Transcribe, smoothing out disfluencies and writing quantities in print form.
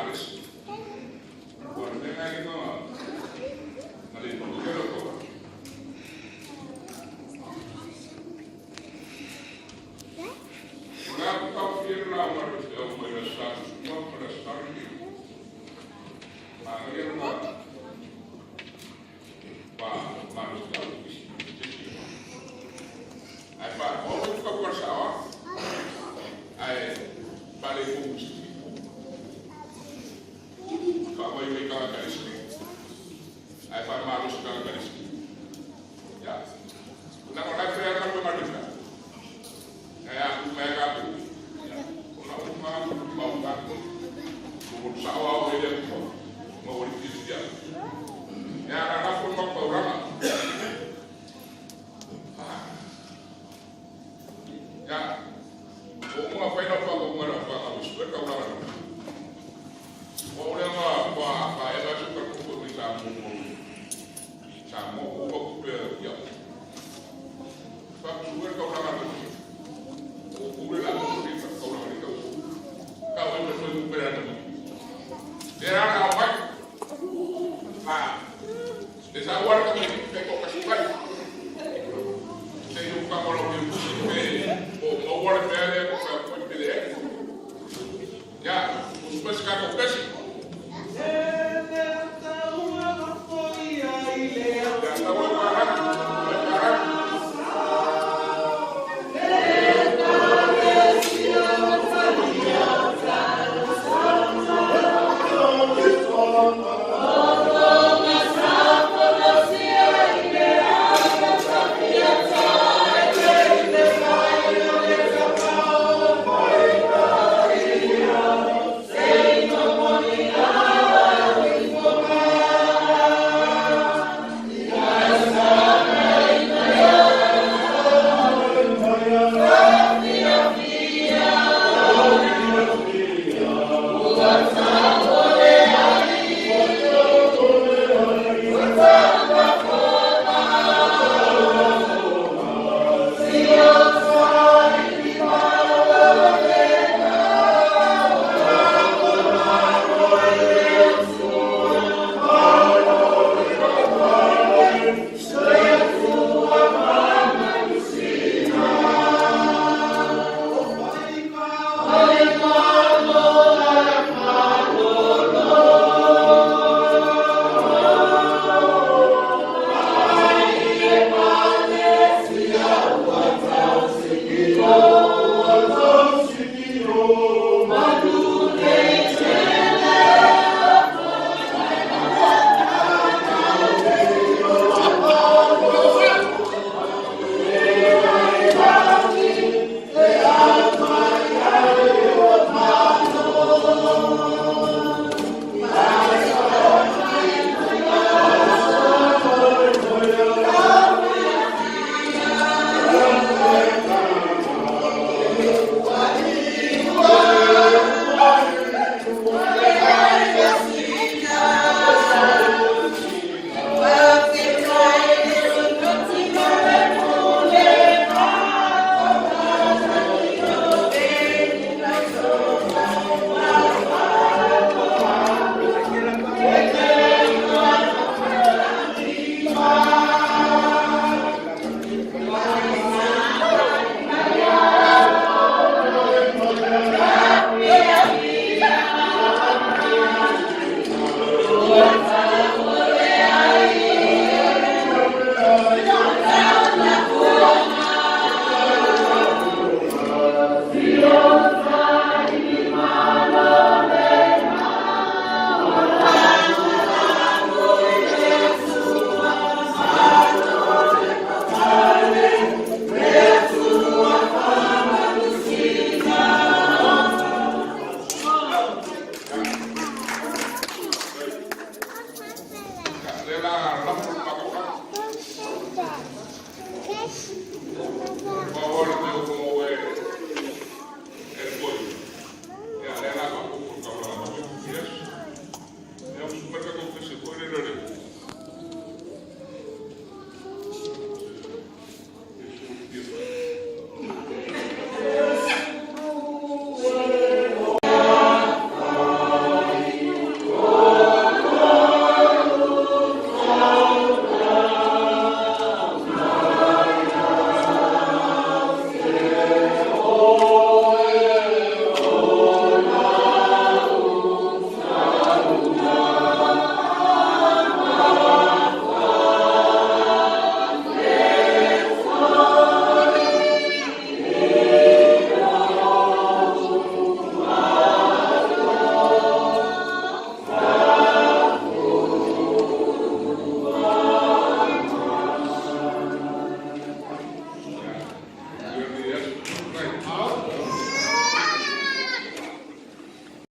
malesi. Ua le mea ngai nga na le kelo ko. O la ka fira ma le se o mai la sa ma ma la sa ni. Ma ngai ma pa ma lo sa ni. Ai pa o ka ko sa o. Ai pa le ko musi. Fa mai mai ka ka ni. Ai pa ma lo sa ka ni. Ya. Na ko la fe ka ma ni ka. Kaya aku me ka ku. Ya. O na u ma ma u ka. Ko sa o o le ko. Ma o li ti ya. Ya ra ra ko ma pa ura. Ya. O mo fa ina fa ko mo ra fa ka su ka ura. O le ma pa pa e ba su ka ko ni sa mo mo. Sa mo ko ko pe ya. Fa su ka ura ka. O ku le la ko ni ka ura ni ka. Ka o me so ku pe ra ni. Era ra mai. Ah. E sa war ka ni pe ko ka su kai. Te yo ka mo lo ke pe o mo war pe le ko ka ko pe le. Ya, os pes ka ko pes.